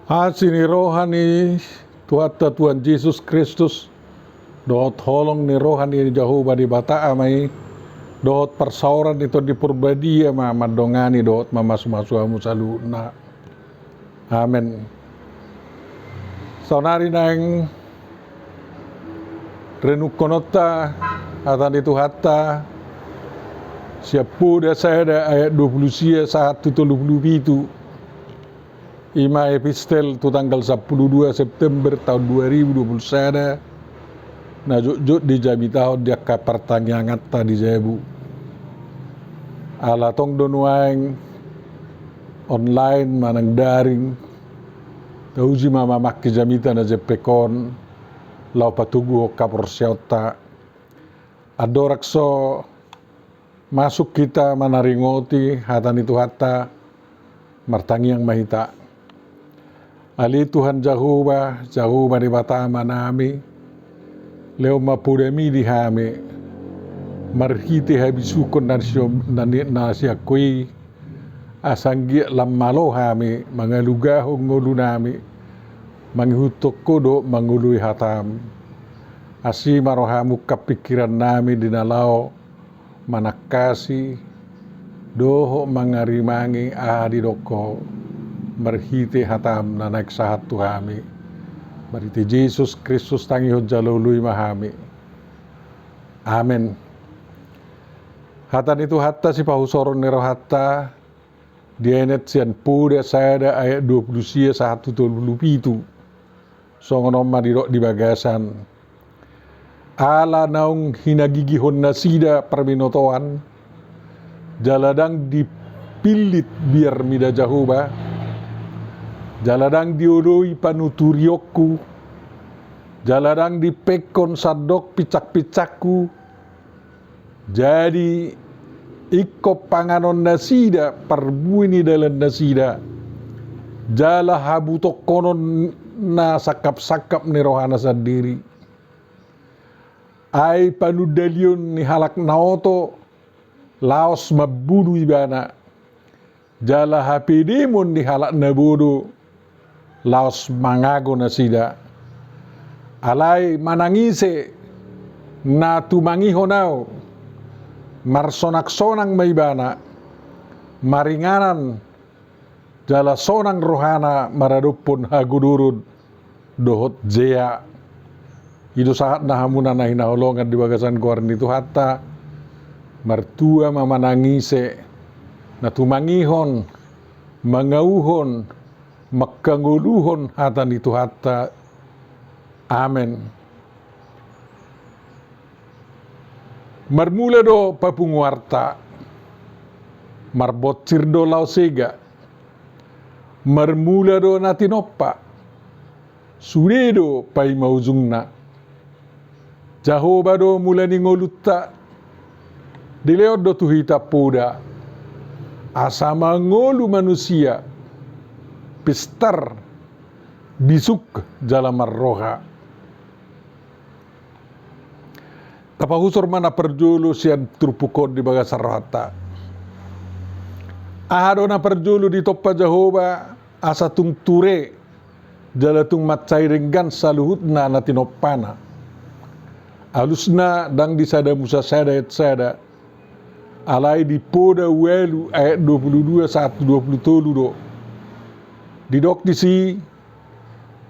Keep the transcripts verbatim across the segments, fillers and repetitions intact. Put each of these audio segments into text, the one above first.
Asi ni roha ni Tuhanta Tuhan Jesus Kristus, dohot holong ni roha ni Jahowa Debata Ama i, dohot parsaoran ni Tondi Parbadia ma mandongani dohot mamasumasu hamu saluhutna. Amen. Saonari naeng renungkononta hata ni Tuhanta sian Poda sada ayat dua pulu sia sahat tu tolu pulu pitu. I ma epistel tu tanggal sampulu dua September taon dua ribu dua pulu sada, na jotjot dijamitahon di angka partangianganta di jabu. Ala tong do nuaeng online manang daring, tauji ma mamangke jamita na jempek on, laho patoguhon haporseaonta. Andorang so masuk hita manaringoti hata ni Tuhanta, martangiang ma hita. Ale Tuhan Jahowa, Jahowa Debata Amanami, lehon ma podami di hami, marhite habisuhon na sian, na ni, na sian Ho i, asa anggiat lam malo hami mangalugahon ngolunami, mangihuthon Ho dohot mangoloi hatam. Asi ma roham ungkap pingkirannami di na laho manangkasi dohot mangarimangi aha didok Ho, marhite hatam na naeng sahat tu hami. Marhite Jesus Kristus tangihon jala oloi ma hami. Amen. Hata ni Tuhanta sipahusoron ni rohanta, dienet sian Poda sada ayat dua pulu sia sahat tu tolu pulu pitu. Songon on ma didok di bagasan. Ala naung hinagigihon nasida parbinotoan, jala ndang dipillit biar mida Jahowa, jala ndang dioloi panuturionku, jala ndang dipengkon sandok pinsakpinsakku, jadi ingkon panganon nasida parbue ni dalan nasida, jala habutokkonon na sangkapsangkap ni rohana sandiri. Ai panundalion ni halak na oto laos mambunu ibana, jala hapedemon ni halak na bodo laos mangago nasida. Alai manang ise na tumangihon ahu, marsonangsonang ma ibana, maringanan jala sonang rohana maradophon hagodoron dohot jea. I do sahatna hamu na hinaholongan di bagasan goar ni Tuhanta. Martua ma manang ise na tumangihon, mangauhon, manghangoluhon hata ni Tuhanta. Amen. Marmula do papunguanta, marbonsir do laho sega. Marmula do na tinompa, sude do paima ujungna. Jahowa do mula ni ngolunta, dilehon do tu hita poda, asa mangolu manusia, pistar, bisuk jala marroha. Tapahusor ma na parjolo sian turpuk on di bagasan rohanta. Aha do na parjolo ditompa Jahowa asa tung ture jala tung mansai denggan saluhutna na tinompana? Alusna ndang di Sada Musa sada ayat sada, alai di Poda ualu ayat dua pulu dua sahat dua pulu tolu do. Didok disi,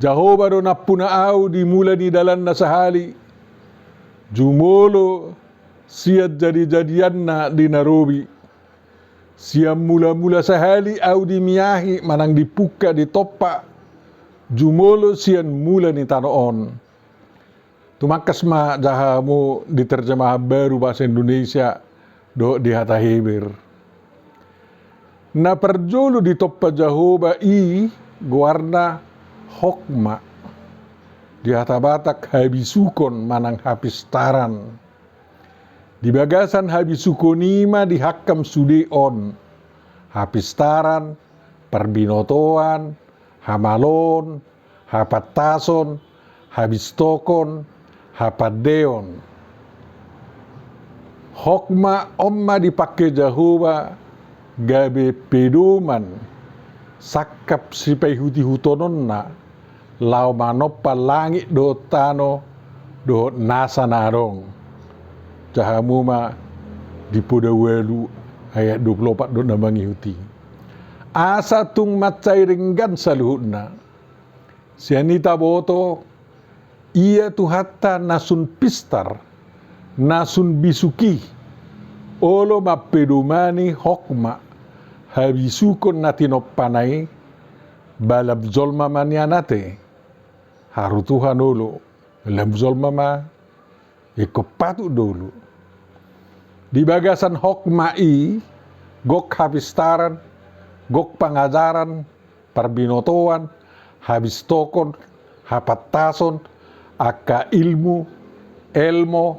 Jahowa do nampuna ahu di mula ni dalanna sahali, jumolo sian jadijadianna di na robi. Sian mulamula sahali ahu dimiahi manang dipungka ditompa, jumolo sian mula ni tano on. Tumangkas ma jaha hamu di terjemahan baru bahasa Indonesia dohot di hata Heber. Na parjolo ditompa Jahowa i goarna hokma. Di hata Batak habisukon manang hapistaran. Di bagasan habisukon i ma dihangkam sude on: hapistaran, parbinotoan, hamaloon, hapantason, habistokon, hapandeon. Hokma on ma dipangke Jahowa gabe pedoman sangkap sipaihutihutononna, laho manompa langit dohot tano dohot nasa na adong. Jaha hamu ma di Poda ualu ayat dua pulu opat dohot na mangihut i. Asa tung mansai denggan saluhutna. Sian i taboto, ia Tuhanta na sun pistar, na sun bisuk i, olo mampedomani hokma, habisukon na tinompana i, ba lam jolma ma nian ate, haru Tuhan olo, lam jolma ma, ingkon patut do olo. Di bagasan hokma i, gok hapistaran, gok pangajaran, parbinotoan, habistokon, hapantason, angka ilmu, elmo,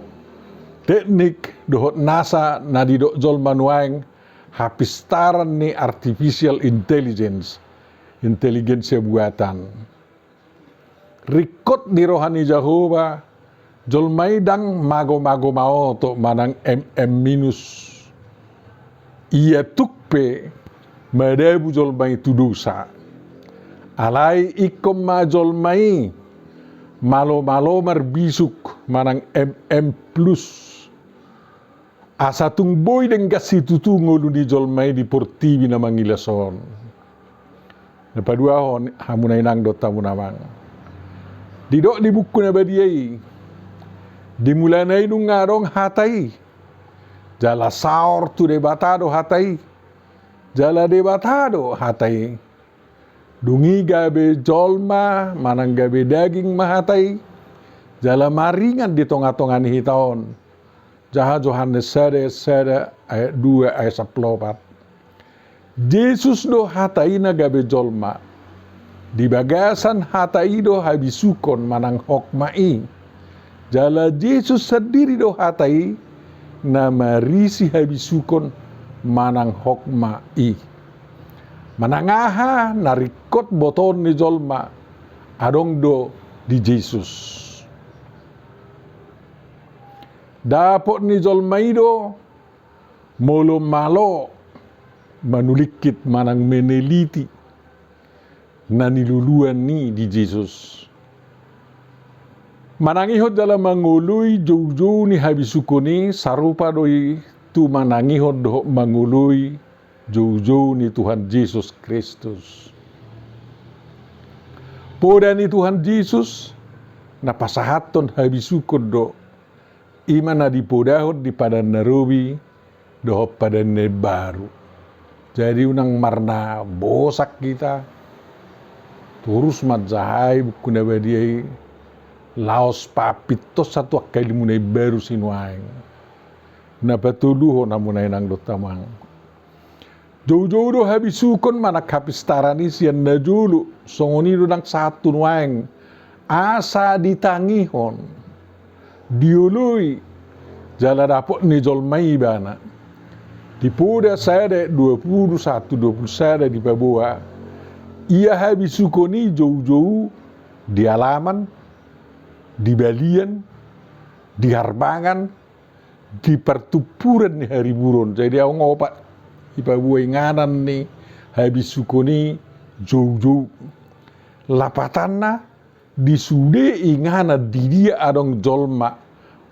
teknik, dohot nasa na didok jolma nuaeng, hapistaran ni artificial intelligence, inteligensia buatan. Ringkot di roha ni Jahowa, jolma i ndang magomago maoto manang M M minus. Ia tuk pe madabu jolma i tu dosa. Alai ingkon ma jolma i malomalo marbisuk manang M M plus. Asa tung boi denggan situtu ngolu ni jolma i di portibi na mangilas on. Na paduahon, hamu na inang dohot hamu na amang. Didok di buku na badia i, di mulana i nunga adong hata i, jala saor tu Debata do hata i, jala Debata do hata i. Dung i gabe jolma manang gabe daging ma hata i, jala maringan di tongatonga ni hita on. Jaha Johannes sada, sada ayat dua, ayat sampulu opat. Jesus do hata i na gabe jolma. Di bagasan hata i do habisukon manang hokma i. Jala Jesus sandiri do hata i na marisi habisukon manang hokma i. Manang aha na ringkot botoon ni jolma adong do di Jesus. Dapot ni jolma i do molo malo manulingkit manang meneliti na niluluan i di Jesus. Manangihon jala mangoloi joujou ni habisukon i sarupa do i tu manangihon dohot mangoloi joujou ni Tuhan Jesus Kristus. Poda ni Tuhan Jesus na pasahathon habisukon do, i ma na dipodahon di Padan na Robi dohot Padan na Imbaru. Jadi unang marna bosan hita, torus manjahai buku na badia i laos paamputhon tu angka ilmu na imbaru sinuaeng. Na patoluhon, hamu na inang dohot amang. Joujou do habisukon manang hapistaran i sian na jolo, songon i do nang sahat tu nuaeng, asa ditangihon, dioloi, jala dapot ni jolma i ibana. Di Poda sada dua pulu sahat tu dua pulu sada dipaboa, ia habisukon i joujou di alaman, di balian, di harbangan, di partumpuran ni hariburon. Jadi adong opat dipaboa inganan ni habisukon i joujou. Lapatanna di sude inganan di dia adong jolma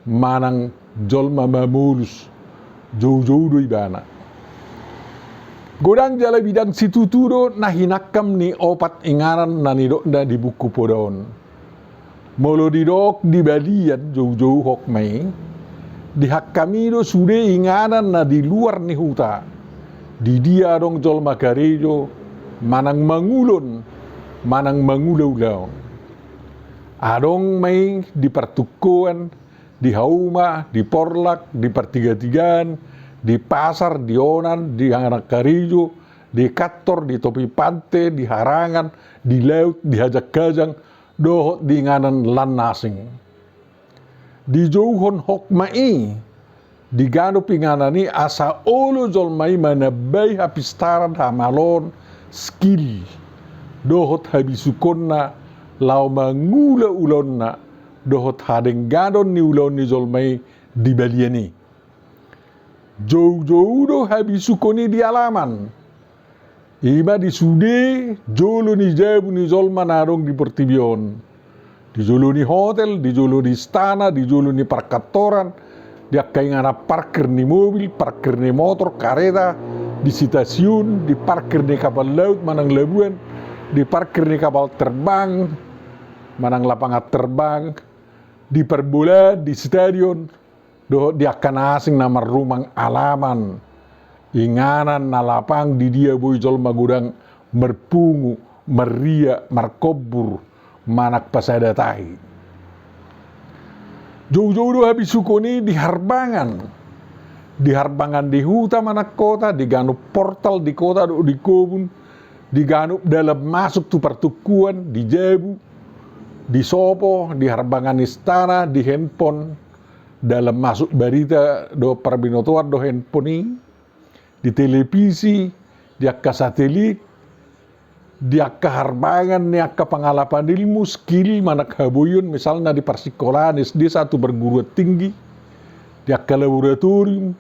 manang jolma mamolus, joujou do ibana. Godang jala bidang situtu do na hinangkam ni opat inganan na nidokna di buku Poda on. Molo didok di balian joujou hokma i, dihangkami do sude inganan na di luar ni huta, di dia adong jolma karejo manang mangulon manang mangula ulaon. Adong ma i di partungkoan, di hauma, di porlak, di partigatigaan, di pasar, di onan, di inganan karejo, di kantor, di topi pante, di harangan, di laut, di hajanghajang, dohot di inganan lan na asing. Dijouhon hokma i di ganup inganan i asa olo jolma i manambai hapistaran, hamaloon, skill, dohot habisukonna laho mangula ulaonna dohot hadengganon ni ulaon ni jolma i di balian i. Joujou do habisukon i di alaman. I ma di sude jolo ni jabu ni jolma na adong di portibi on. Di jolo ni hotel, di jolo ni istana, di jolo ni parkantoran, di angka inganan parkir ni mobil, parkir ni motor, kareta, di sitasiun, di parkir ni kapal laut manang labuan, di parkir ni kapal terbang manang lapangan terbang, di parbolaan, di stadion, dohot di angka na asing na marrumang alaman, inganan na lapang di dia boi jolma godang marpungu, marria, markombur, manang pasada tahi. Joujou do habisukon i di harbangan, di harbangan di huta manang kota, di ganup portal di kota dohot di kobun, di ganup dalan masuk tu partungkoan, di jabu, di sopo, di harbangan istana, di handphone, dalan masuk barita dohot parbinotoan do handphone i, di televisi, di angka satelit, di angka harbangan ni angka pangalapan ilmu, skill, manang haboion, misalna di parsikolaan S D sahat tu perguruan tinggi, di angka laboratorium,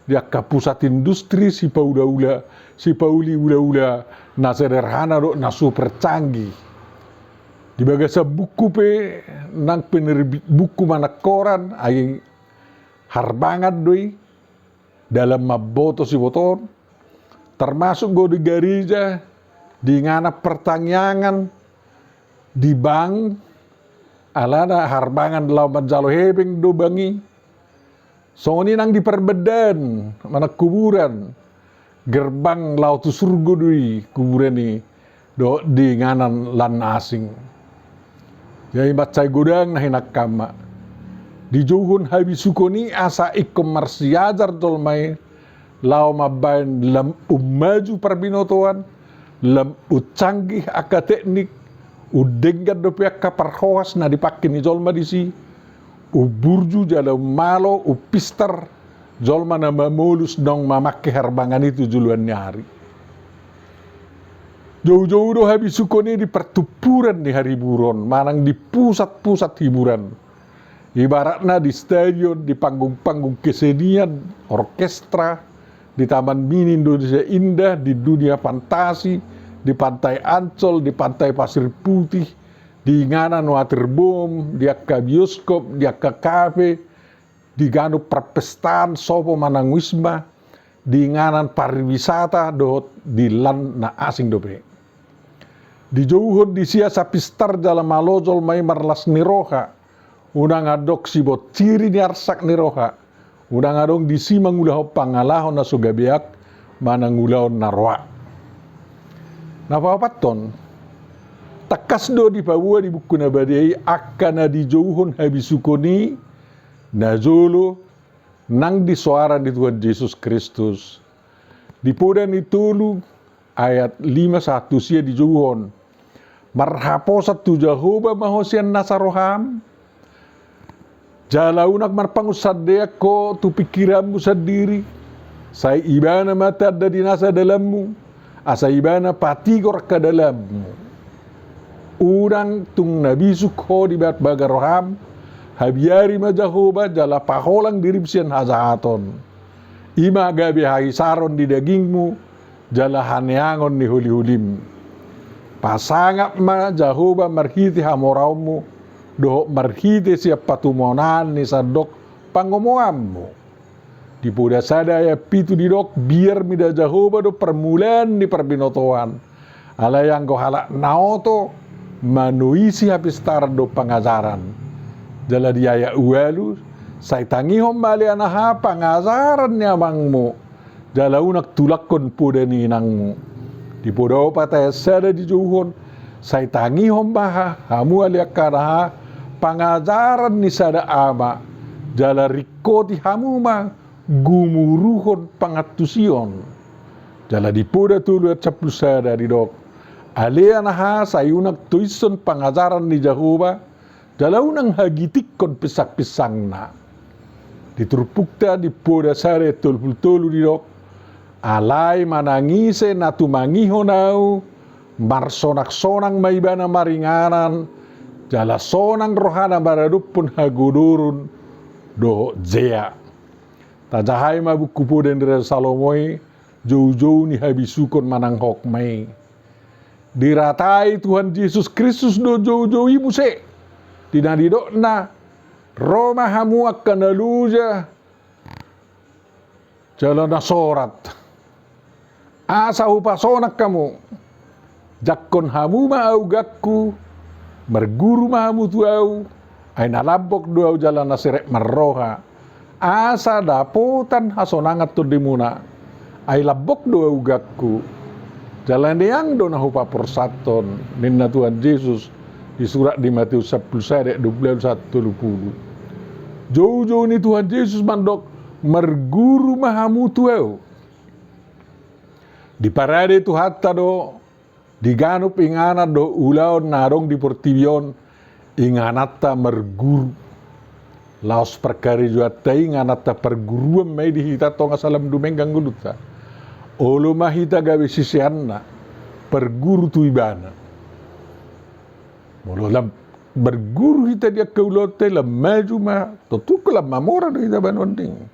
di angka pusat industri, sipaulaula, sipauli ulaula na sederhana dohot na super canggih. Di bagasan buku pe, nang penerbit buku manang koran, ai harbangan do i, dalan mamboto sibotoon, termasuk do di gareja, di inganan partangiangan, di bank, alana harbangan laho manjalo hepeng do bank i. Songon i nang di parbandaan, manang kuburan, gerbang laho tu surgo do i kuburan i, dohot di inganan lan asing. Jadi mansai godang na hinangkan ma. Dijouhon habisukon i asa ingkon marsiajar jolma i, laho mambahen lam ummaju parbinotoan, lam uncanggih angka teknik, undenggan dope angka parhoas na dipangke ni jolma disi, umburju jala ummalo, umpistar, jolma na mamolus naung mamangke harbangan i tu joloan ni ari. Joujou do habisukon i di partumpuran ni hariburon, manang di pusat-pusat hiburan. Ibaratna di stadion, di panggung-panggung kesenian, orkestra, di Taman Mini Indonesia Indah, di dunia fantasi, di Pantai Ancol, di Pantai Pasir Putih, di inganan waterboom, di angka bioskop, di angka kafe, di ganup parpestaan, sopo manang wisma, di inganan pariwisata dohot di lan na asing dope. Dijouhon disi asa pistar jala malo jolma i marlas ni roha, unang adong sibonciri ni arsak ni roha, unang adong disi mangulahon pangalaho na so gabeak manang ulaon na roa. Na paopathon, tangkas do dipaboa di Buku na Badia i angka na dijouhon habisukon i, najolo nang di soara ni Tuhan Jesus Kristus. Di Poda ni Tolu ayat lima sahat tu sia dijouhon, marhaposan tu Jahowa ma ho sian nasa roham, jala unang marpangunsandean ho tu pingkiranmu sandiri, sai Ibana ma tanda di nasa dalanmu, asa Ibana patigor angka dalanmu. Unang tung na bisuk ho di bagbaga roham, habiari ma Jahowa jala paholang dirim sian hajahaton. I ma gabe haisaron di dagingmu, jala haneangon ni holiholim. Pasangap ma Jahowa marhite hamoraonmu, dohot marhite sian patumaonaan ni sandok pangomoanmu. Di Poda sada ayat pitu didok, biar mida Jahowa do parmulaan ni parbinotoan. Alai anggo halak na oto manoisi hapistaran dohot pangajaran. Jala di ayat ualu, sai tangihon ma ale anaha pangajaran ni amangmu, jala unang tulangkon poda ni inangmu. Di Poda opat ayat sada dijouhon, sai tangihon ma ha-, hamu ale angka anaha pangajaran ni sada ama, jala ringkoti hamu ma gumuruhon pangantusion. Jala di Poda tolu ayat sampulu sada didok, ale anaha sai unang toishon pangajaran ni Jahowa, jala unang hagitikkon pinsangpinsangna. Di turpukta di Poda sada ayat tolu pulu tolu didok, alai manang ise na tumangihon ahu, marsonaksonang ma ibana maringanan, jala sonang rohana maradophon hagodoron dohot jea. Tajaha i ma Buku Poda ni Raja Salomo i, joujou ni habisukon manang hokma i. Diratai Tuhan Jesus Kristus do joujou i muse. Di na didokna, ro ma hamu angka na loja jala na sorat, asa hupasonang hamu. Jangkon hamu ma augangku, marguru ma hamu tu ahu, ai na lambok do ahu jala na serep marroha, asa dapotan hasonangan tondimuna. Ai lambok do augangku, jala neang do na hupaporsanhon, ninna Tuhan Jesus di surat di Mateus sampulu sada, dua pulu sada, tolu pulu. Joujou ni Tuhan Jesus mandok, marguru ma hamu tu ahu. Diparade Tuhanta do di ganup inganan dohot ulaon na adong di portibi on, ingananta marguru. Laos parkarejoanta i ingananta parguruan ma i di hita tonga salam dumenggan ngolunta. Olo ma hita gabe siseanna, parguru tu ibana. Molo lam marguru hita di angka ulaonta i, lam maju ma, tontu lam mamora do hita banuan denggan.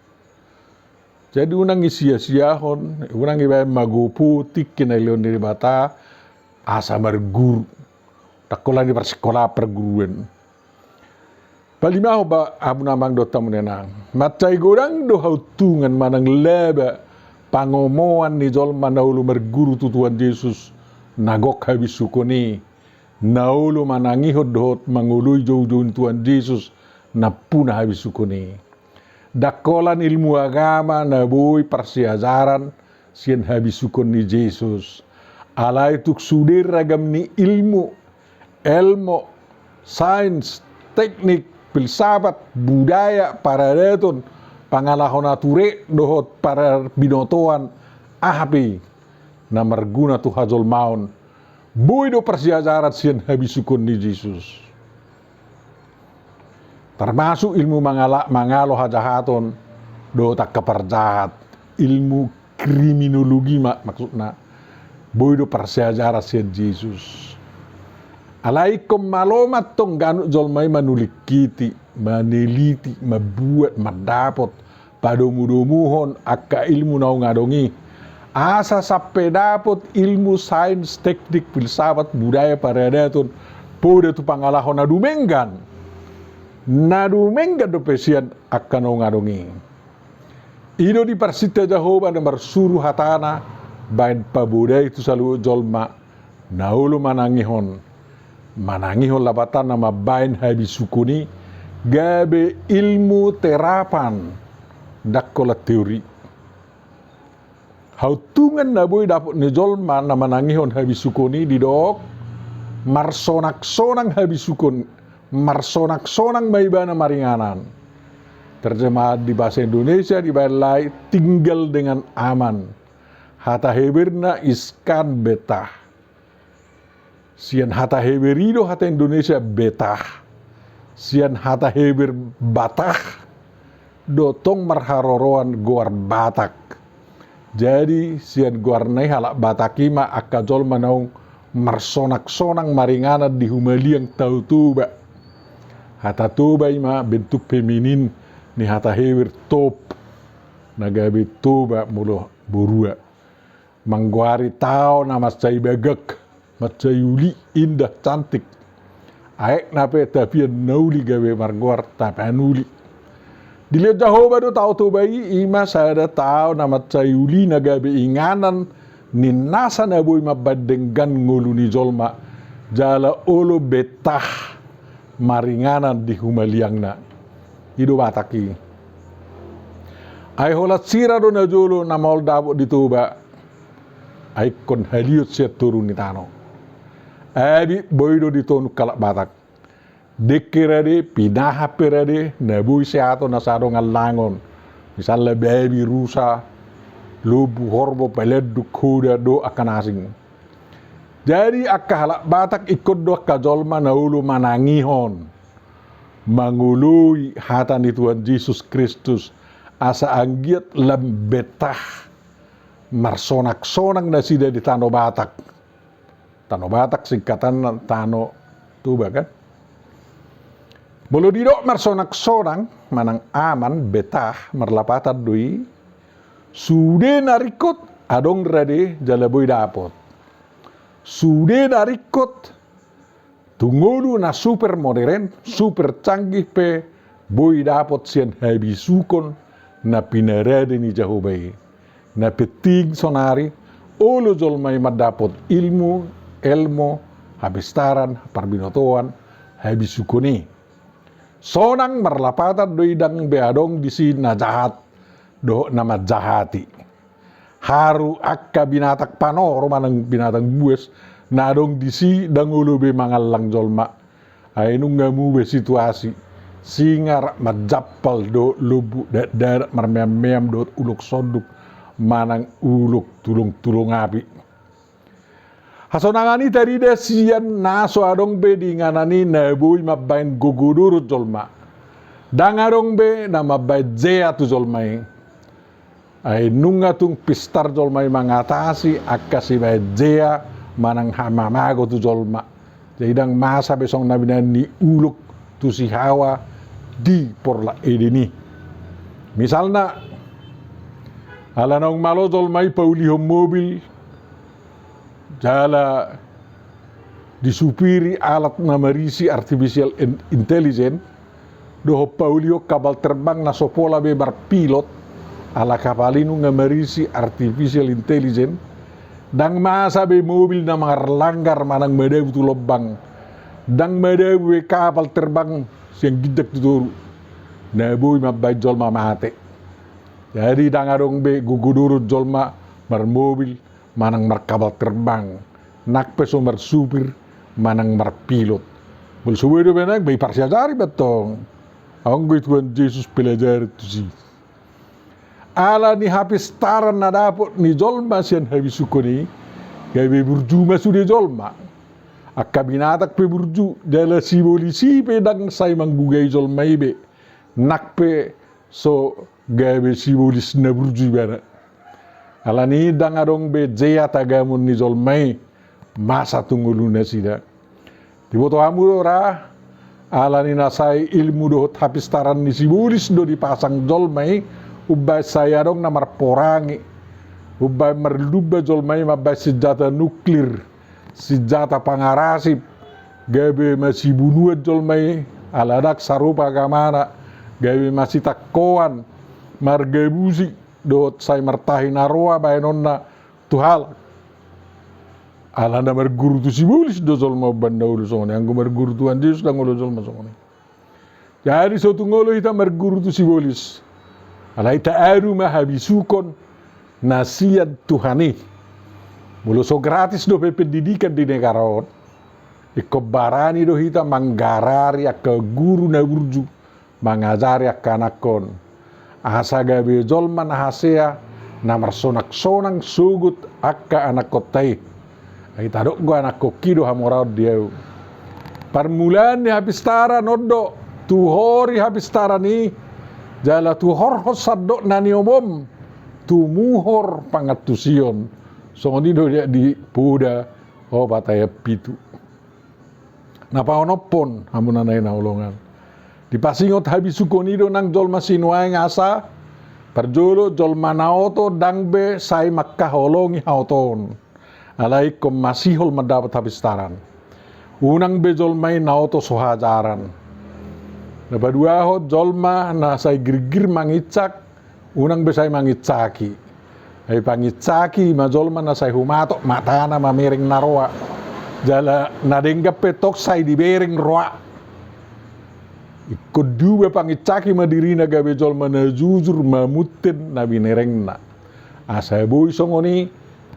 Jadi unang i sia-siahon, unang ibaen magopo tingki na nilehon ni Debata asa marguru. Ndang holan di parsikola parguruan. Palimahon ba, hamu na amang dohot hamu na inang, mansai godang do hauntungan manang laba pangomoan ni jolma na olo marguru tu Tuhan Jesus na gok habisukon i, na olo manangihon dohot mangoloi joujou ni Tuhan Jesus nampuna habisukon i. Ndang holan ilmu agama na boi parsiajaran sian habisukon ni Jesus. Alai tung sude ragam ni ilmu, elmo, sains, teknik, filsafat, budaya, paradaton, pangalaho na ture dohot parbinotoan, aha pe i na marguna tu hajolmaon, boi do parsiajaran sian habisukon ni Jesus. Termasuk ilmu mangala-, mangalo hajahaton dohot angka parjahat, ilmu kriminologi ma maksudna, boi do parsiajaran sian Jesus. Alai ingkon malo ma tong ganup jolma i manulingkiti, maneliti, mambuat, mandapot, padomu-domuhon angka ilmu naung adong i. Asa sampe dapot ilmu sains, teknik, filsafat, budaya, paradaton, poda tu pangalaho na dumenggan. Na dumenggan dope sian angka naung adong i. I do diparsinta Jahowa na marsuru hatana baen pabodai tu saluhut jolma, na olo manangihon, manangihon lapatanna mambaen habisukon i gabe ilmu terapan, ndang holan teori. Hauntungan na boi dapot ni jolma na manangihon habisukon i didok, marsonang-sonang habisukon, marsonang-sonang ma ibana maringanan. Terjemahan di bahasa Indonesia dibaen lae tinggal dengan aman. Hata Heberna iskan betah. Sian hata Heber i do hata Indonesia betah. Sian hata Heber batah do tong marharoroan goar Batak. Jadi sian goarna i halak Batak i ma angka jolma naung marsonang-sonang maringanan di humaliang tao Toba. Hata Toba i ma bentuk feminin ni hata Heber tob, na gabe toba molo borua. Manggoari tao na mansai bagak, mansai uli, indah, cantik. Aekna pe tapian na uli gabe margoar tapanuli. Dilehon Jahowa do tao Toba i, i ma sada tao na mansai uli na gabe inganan ni nasa na boi mambaen denggan ngolu ni jolma, jala olo betah maringanan di humaliangna. I do Batak i. Ai holan sira do najolo na maol dapot di Toba. Ai ingkon haliot sian toru ni tano. Abit boi do ditonun halak Batak. Dengke rade, pinahan pe rade, na boi seaton asa adong allangon. Misalna babi, rusa, lombu, horbo, palanduk, hoda dohot angka na asing. Jadi angka halak Batak ingkon do angka jolma na olo manangihon, mangoloi hata ni Tuhan Jesus Kristus, asa anggiat lam betah marsonang-sonang nasida di tano Batak. Tano Batak singkatanna tano Toba kan. Molo didok marsonang-sonang manang aman, betah, marlapatan do i. Sude na ringkot adong rade jala boi dapot. Sude na ringkot, tu ngolu na super modern, super canggih pe boi dapot sian habisukon na pinarade ni Jahowa i. Na penting sonari, olo jolma i mandapot ilmu, elmo, hapistaran, parbinotoan, habisukon i. Sonang marlapatan do i, ndang be adong disi na jahat dohot na manjahati. Haru angka binatang panoro manang binatang buas na adong disi ndang olo be mangallang jolma. Ai nunga muba situasi, singa rap manjampal dohot lombu, dakdanak marmeammeam dohot ulok sonduk manang ulok tulongtulong api. Hasonangan i tarida sian na so adong be di inganan i na boi mambahen gogo dohot jolma. Ndang adong be na mambahen jea tu jolma i. Ai nunga tung pistar jolma i mangatasi angka sibahen jea manang hamamago tu jolma. Jadi ndang masa be songon na binahen ni ulok tu si Hawa di porlak Eden i. Misalna, ala naung malo jolma i paulihon mobil, jala disupiri alat na marisi artificial in-, intelligence, dohot paulihon kapal terbang na so pola be marpilot, ala kapal i nunga marisi artificial intelligence, ndang masa be mobil na marlanggar manang madabu tu lombang, ndang madabu be kapal terbang sian ginjang tu toru, na boi mambahen jolma mate. Jadi ndang adong be gogo dohot jolma marmobil manang markapal terbang, nang pe so marsupir manang marpilot. Molo so boi dope nang, ba i parsiajari be antong. Anggo i Tuhan Jesus pelajari tusi. Ala ni hapistaran na dapot ni jolma sian habisukon i, gabe burju ma sude jolma. Angka binatang pe burju, jala sibolis i pe ndang sai manggugai jolma i be. Nang pe so gabe sibolis na burju ibana. Ala ni i ndang adong be jea tagamon ni jolma i masa tu ngolu nasida. Diboto hamu do ra, ala ni na sai ilmu dohot hapistaran ni sibolis do dipasang jolma i, umbahen sai adong na marporangi, umbahen marlumba jolma i mambahen sinjata nuklir, sinjata pangarasip, gabe masibunuan jolma i, ala ndang sarupa agamana, gabe masitangkoan, margabusi, dohot sai martahi na roa bahenonna tu halak. Ala na marguru tu sibolis do jolma umbahen na olo songon i, anggo marguru Tuhan Jesus ndang olo jolma songon i. Jadi so tung olo hita marguru tu sibolis. Alai taadu ma habisukon na sian Tuhan i. Molo so gratis dope pendidikan di negara on, ingkon barani do hita manggarari angka guru na burju mangajari angka anakkon. Asa gabe jolma na hasea, na marsonaksonang sogot angka anakkonta i. Ai tadok do anakkon i do hamoraon di ahu. Parmulaan ni hapistaran on do, tuhori hapistaran i, jala tuhorhon sandok na niomom, tumuhor pangantusion. Songon i do di Poda opat ayat pitu. Na paonomhon, hamu na naeng hinaholongan. Dipasingot habisukon i do nang jolma sinuaeng asa, parjolo jolma na oto ndang be sai mangkaholongi haotoon. Alai ingkon masihol mandapot hapistaran. Unang be jolma i na oto so hajaran. Na paduahon jolma na sai girgir mangincak, unang be sai mangincaki. Ai pangincaki ma jolma na sai humatok matana mamereng na roa. Jala na denggan pe tong sai dibereng roa. Ingkon diuba pangincaki ma dirina gabe jolma na jujur mamunten na binerengna. Asa boi songon i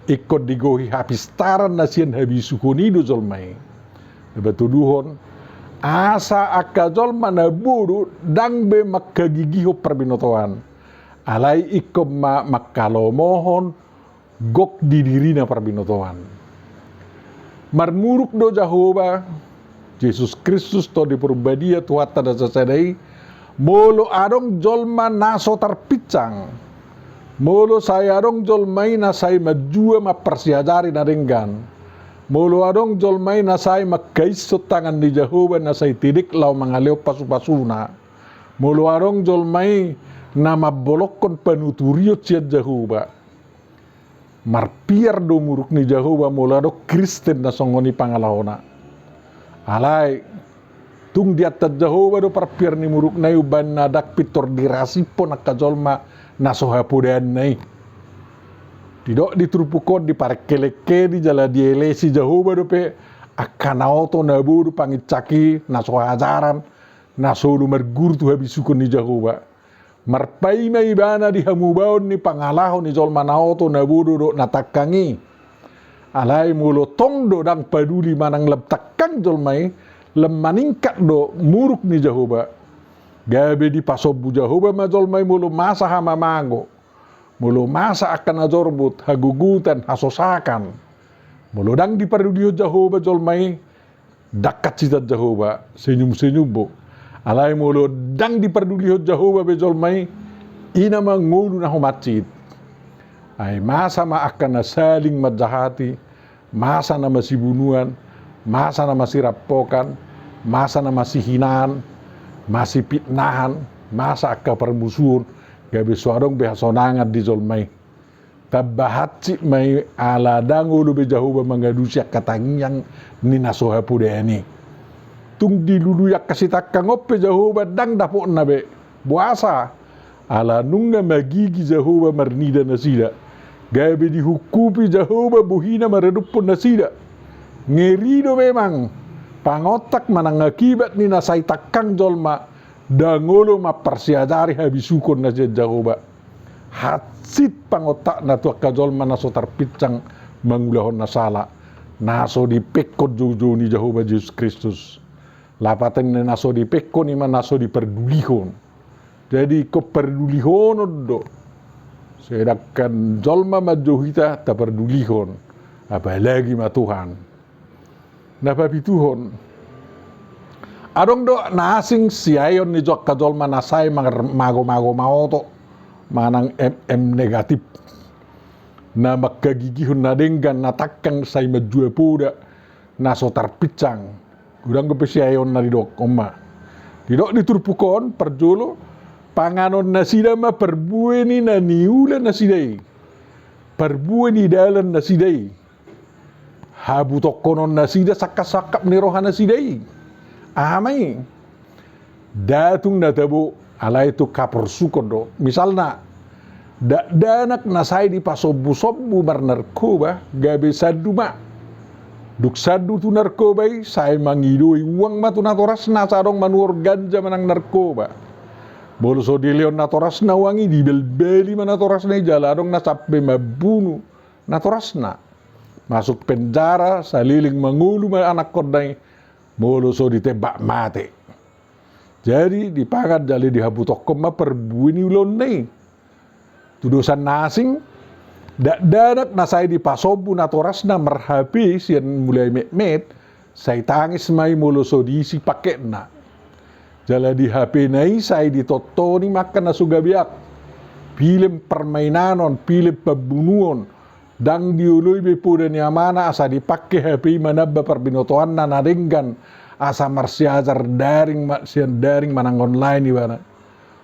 ingkon digohi hapistaran na sian habisukon i do jolma i. Na patuduhon, asa angka jolma na bodo ndang be mangkagigihon parbinotoan. Alai ingkon ma mangkalomohon gok di dirina parbinotoan. Marmuruk do Jahowa, Jesus Kristus, Tondi Parbadia, Tuhanta na sasada i, molo adong jolma na so tarpinsang. Molo sai adong jolma i na sai manjua mamparsiajari na denggan. Molo adong jolma i na sai mangkaishon tangan ni Jahowa na sai tedek laho mangalehon pasupasuna. Molo adong jolma i na mambolongkon panuturion sian Jahowa. Marpiar do muruk ni Jahowa molo adong Kristen na songon i pangalahona. Alai tung diantan Jahowa do parpiar ni murukna i umbahen na ndang pintor dirasiphon angka jolma na so hapodaanna i. Didok di turpuk on, diparengkelengkeni jala dielesi Jahowa dope angka na oto na bodo panginsaki, na so hajaran, na so olo marguru tu habisuhon ni Jahowa. Marpaima ibana di hamubaon ni pangalaho ni jolma na oto na bodo dohot na tangkang i. Alai molo tong do ndang paduli manang lam tangkang jolma i, lam maningkat do muruk ni Jahowa, gabe dipasombu Jahowa ma jolma i molo masa hamamago, molo masa angka na jorbut, hagogotan, hasosakan. Molo ndang dipardulihon Jahowa jolma i, ndang hansitan Jahowa, senyum-senyum bo. Alai molo ndang dipardulihon Jahowa be jolma i, i nama ngolu na humansit. Ai masa ma angka na saling manjahati, masa na masibunuan, masa na masirampokan, masa na masihinaan, masipitnahan, masa angka parmusuon, gabe so adong be hasonangan di jolma i. Tamba hansit ma i ala ndang olo be Jahowa mangalusi angka tangiang ni na so hapodaanna i. Tung dilului angka sitangkang on pe Jahowa ndang dapotna be. Boasa? Ala nunga magigi Jahowa marnida nasida, gabe dihungkupi Jahowa bohina maradophon nasida. Ngeri do memang pangontak manang akibat ni na sai tangkang jolma, ndang olo mamparsiajari habisuhon na sian Jahowa. Hansit pangontakna tu angka jolma na so tarpinsang mangulahon na sala, na so dipengkon joujou ni Jahowa Jesus Kristus. Lapatanna na so dipengkon i ma na so dipardulihon. Jadi ingkon pardulihonon do. Sedangkan jolma manjou hita tapardulihon, apalagi ma Tuhan. Na papituhon. Adong do na asing siaeon ni angka jolma na sai mar-, mago-mago maoto manang M M negatif. Na manghagigihon na denggan, na tangkang sai manjua poda, na so tarpinsang. Godang dope siaeonna didok on ma. Didok di turpuk on, parjolo, panganon nasida ma parbue ni na niula nasida i. Parbue ni dalan nasida i. Habutongkonon nasida sangkap-sangkap ni roha nasida i. Aha ma i? Nda tung na tabo, alai tung haporsukon do. Misalna, dakdanak na sai dipasombu-sombu marnarkoba, gabe sandu ma. Dung sandu tu narkoba i, sai mangidoi uang ma tu natorasna asa adong manuhor ganja manang narkoba. Molo so dilehon natorasna uang i, dibalbali ma natorasna i jala adong na sampe mambunu natorasna. Masuk penjara, saleleng mangolu ma anakkonna i, molo so ditembak mate. Jadi dipangan jala dihabutongkon ma parbue ni ulaonna i. Tudosan na asing, dakdanak na sai dipasombu natorasna mar-H P sian mulai metmet, sai tangis ma i molo so diisi pakketna. Jala di H P-na i sai ditontoni ma angka na so gabean. Pilem parmainanon, pilem pambunuon, ndang dioloi be poda ni amana asa dipangke H P i manamba parbinotoanna na denggan asa marsiajar daring ma-, sian daring manang online ibana.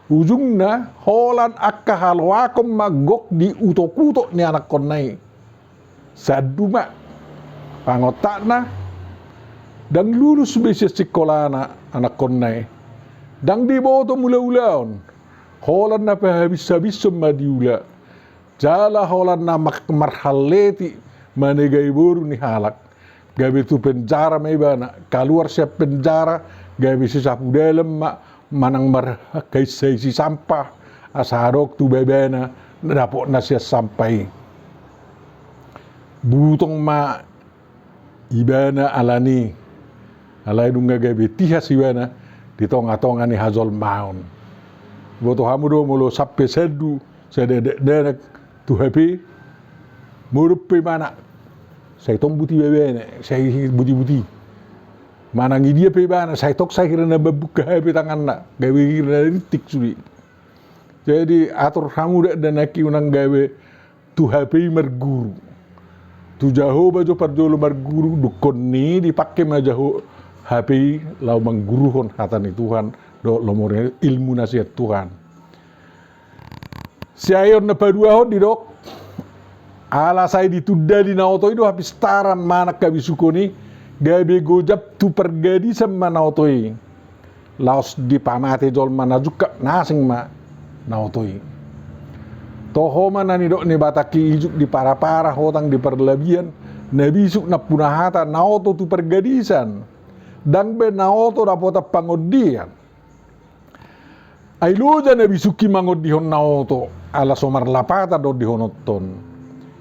Ujungna, holan angka haloakon ma gok di utok-utok ni anakkonna i. Sandu ma. Pangontakna, ndang lulus be sian singkolana anakkonna i. Ndang diboto mangula ulaon. Holan na pahabis-habishon ma diula. Jala holan na mar-, marhalleti manegai boru ni halak. Gabe tu penjara ma ibana, kaluar sian penjara, gabe sisapu dalan ma, manang marhaisa-isi sampah, asa adong tu babana na dapotna sian sampah i. Butong ma ibana alani, alai nunga gabe tihas ibana di tonga-tonga ni hajolmaon. Boto hamu do molo sampe sandu sada dakdanak tu H P, modom pe ibana, sai tong buti babana, sai buti-buti. Manang i dia pe ibana, sai tong sai hira na mambuka H P tanganna, gabe hira na rintik sude. Jadi atur hamu dakdanak i unang gabe tu H P i marguru. Tu Jahowa jo parjolo marguru, dungkon ni i dipangke ma Jaho-, H P i laho mangguruhon hata ni Tuhan, dohot lomo ni ilmu na sian Tuhan. Siaeon na paduahon didok, Ala sai ditunda di na oto i do hapistaran manang habisukon i, gabe gojap tu pargadisan ma na oto i. Laos dipamate jolma na jungkat na asing ma na oto i. Toho ma na nidok ni Batak i, ijuk di parapara, hotang di parlabian, na bisuk nampuna hata, na oto tu pargadisan. Ndang be na oto dapotan pangondian. Ai loja na bisuk i mangondihon na oto, ala so marlapatan do ondihononhon.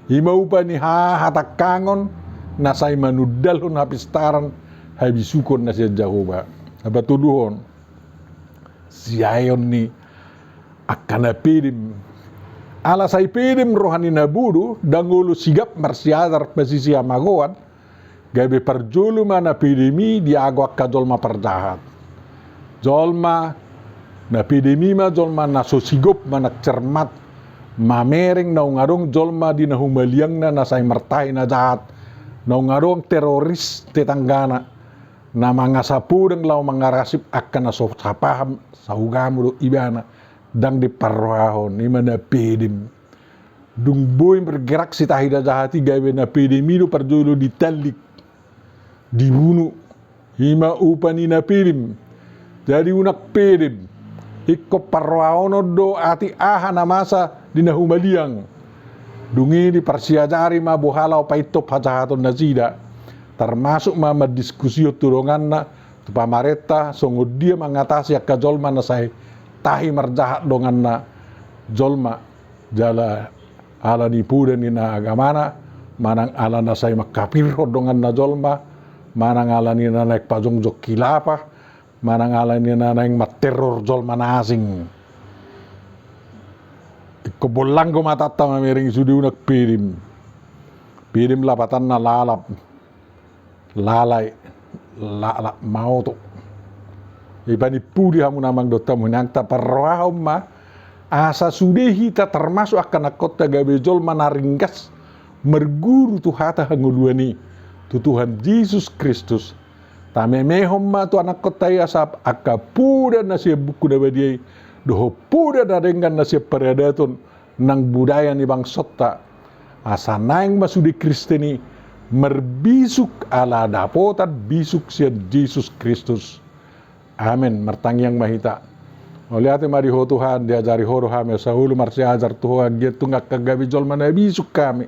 I ma upa ni hahatangkangon na sai manundalhon hapistaran habisukon na sian Jahowa. Patoluhon, siaeon ni angka na pedem. Ala sai pedem roha ni na bodo, ndang olo sigap marsiajar pasisi hamagoan, gabe parjolo ma na pedem i diago angka jolma parjahat. Jolma na pedem i ma jolma na so sigop manang cermat, mamereng naung adong jolma di na humaliangna na sai martahi na jahat, naung adong teroris tetanggana, na mangasa podang laho mangarasip angka na so sapaham, saugamo dohot ibana, ndang diparrohahon, i ma na pedem. Dung boi bergerak si tahi na jahat i, gabe na pedem i do parjolo ditallik, dibunu. I ma upa ni na pedem. Jadi unang pedem. Ingkon parrohahonon do atik aha na masa di na humaliang. Dung i diparsiajari ma boha laho paintop hajahaton nasida. Termasuk ma mandiskusihon tu donganna, tu pamarenta, songon dia mangatasi angka jolma na sai tahi marjahat donganna jolma. Jala ala ni poda ni na agamana, manang ala na sai mangkapirhon donganna jolma, manang ala ni na naeng pajongjong khilafah, manang ala ni na naeng manteror jolma na asing. Ingkon bollang do matanta mamereng i, sude unang pedem. Pedem lapatanna lalap. Lalai, lalap ma oto. I panimpuli hamu na amang dohot hamu inang, taparrohahon ma asa sude hita termasuk angka anakkonta gabe jolma na ringgas marguru tu hata hangoluan i, tu Tuhan Jesus Kristus. Tamemehon ma tu anakkonta i asa angka poda na sian buku na badia i dohot poda na denggan na sian paradaton nang budaya ni bangsonta, asa naeng ma sude Kristen i marbisuk ala dapotan bisuk sian Jesus Kristus. Amen. Martangiang ma hita. Mauliate ma di Ho Tuhan, diajari Ho do hami asa olo marsiajar tu Ho, anggiat tung angka gabe jolma na bisuk hami.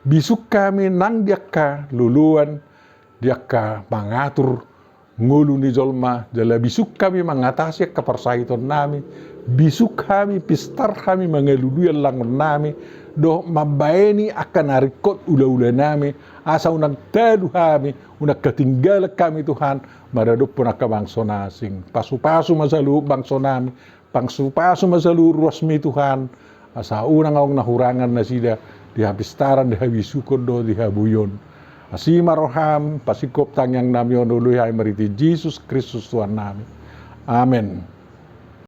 Bisuk hami nang di angka loloan, di angka mangatur ngolu ni jolma, jala bisuk hami mangatasi angka parsahiton nami, bisuk hami, pistar hami mangalului allangon nami, dohot mambaeni angka na ringkot ulaula nami, asa unang talu hami, unang hatinggalan hami Tuhan maradophon angka bangso na asing. Pasupasu ma saluhut bangso nami, pasupasu ma saluhut ruasmi Tuhan, asa unang adong na hurangan nasida di hapistaran, di habisukon dohot di haboion. Asi ma roham, pasingkop tangiang nami on, oloi hami marhite Jesus Kristus Tuhan nami. Amen.